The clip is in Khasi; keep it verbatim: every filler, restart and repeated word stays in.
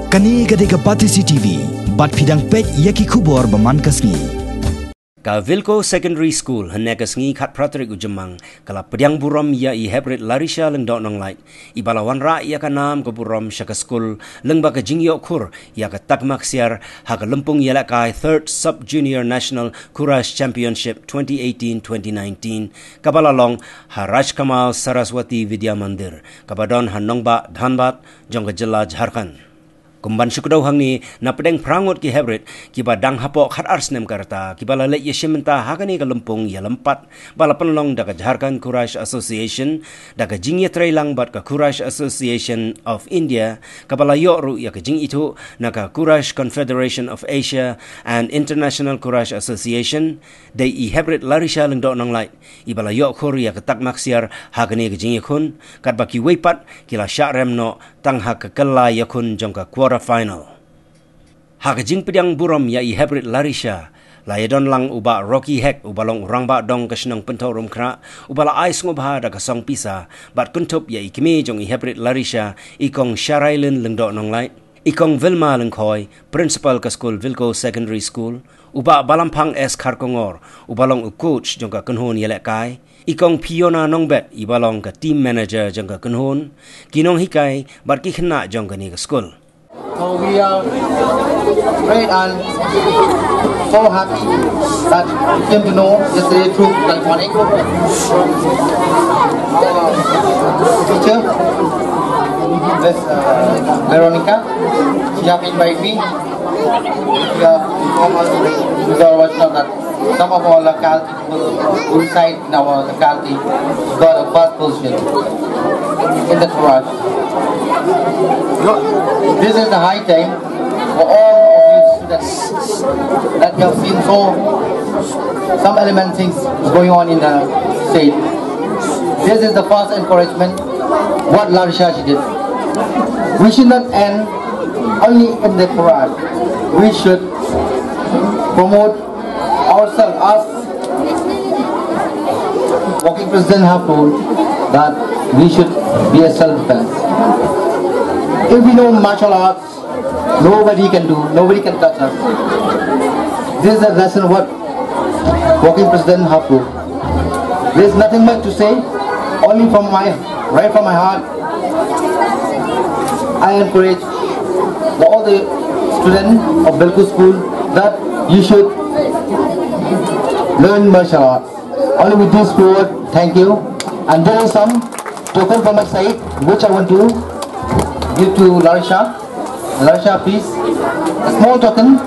Kane ka dei ka Batesi T V, bad phi dang peit ïa ki khubor ba man ka sngi. Ka Vilko Secondary School, hynne ka sngi khatphra tarik u Jymmang, ka la pdiang burom ïa i Heprit Larisha Lyngdoh Nonglait, iba la wanrah ïa ka nam ka burom sha ka skul, lyngba ka jingïoh khur ïa ka takma ksiar ha ka lympung ïalehkai Third Sub Junior National Courage Championship twenty eighteen twenty nineteen, kaba la long ha Rajkamal Saraswati Vidya Mandir, kaba don ha Nongbah Dhanbad, jong ka jylla Jharkhand. Kum ban shu kdew hangne, na pdeng phra ngut ki Heprit, kiba dang hapoh khatar snem ka rta, kiba la leit ïashim bynta ha kane ka lympung ïalympat, ba la pynlong da ka Jharkhand Courage Association, da ka jingïatreilang bad ka Courage Association of India, kaba la ïoh ruh ïa ka jingithuh na ka Courage Confederation of Asia and International Courage Association, dei i Heprit Larisha Lyngdoh Nonglait, iba la ïoh khur ïa ka takma ksiar ha kane ka jingïakhun, katba kiwei pat ki la shah rem noh tang ha ka kylla ïakhun jong ka quarter final. Ha ka jingpdiang burom ïa i Heprit Larisha, la ïadon lang u Bah Rocky Hek, uba long u rangbah dong ka shnong Pynthorumkhrah, uba la ai sngewbha da ka song pisa, bad kynthup ïa i kmie jong i Heprit Larisha, i Kong Sharailin Lyngdoh Nonglait, i Kong Vilma Lyngkhoi, Principal ka skul Vilko Secondary School, u Bah Balamphang S Kharkongor, uba long u coach jong ka kynhun ïalehkai, i Kong Phiona Nongbet, iba long ka team manager jong ka kynhun, ki nonghikai, bad ki khynnah jong kane ka skul. So we are great and so happy that we came to know yesterday through telephonic. Our teacher, Miss, uh, Veronica, she have invited me. We are informal, we are that some of our locality people who reside in our locality got a first position in the Courage. This is the high time for all of you students that we have seen so some element things is going on in the state. This is the first encouragement what Larisha she did. We should not end only in the Courage. We should promote ourselves as working president have told that we should be a self-defense. If we know martial arts, nobody can do, nobody can touch us. This is the lesson what working president have told. There's nothing much to say, only from my, right from my heart, I encourage all the students of Vilko School that you should learn martial arts. Only with this word, thank you. And there is some token from my side, which I want to give to Larisha. Larisha, please. A small token.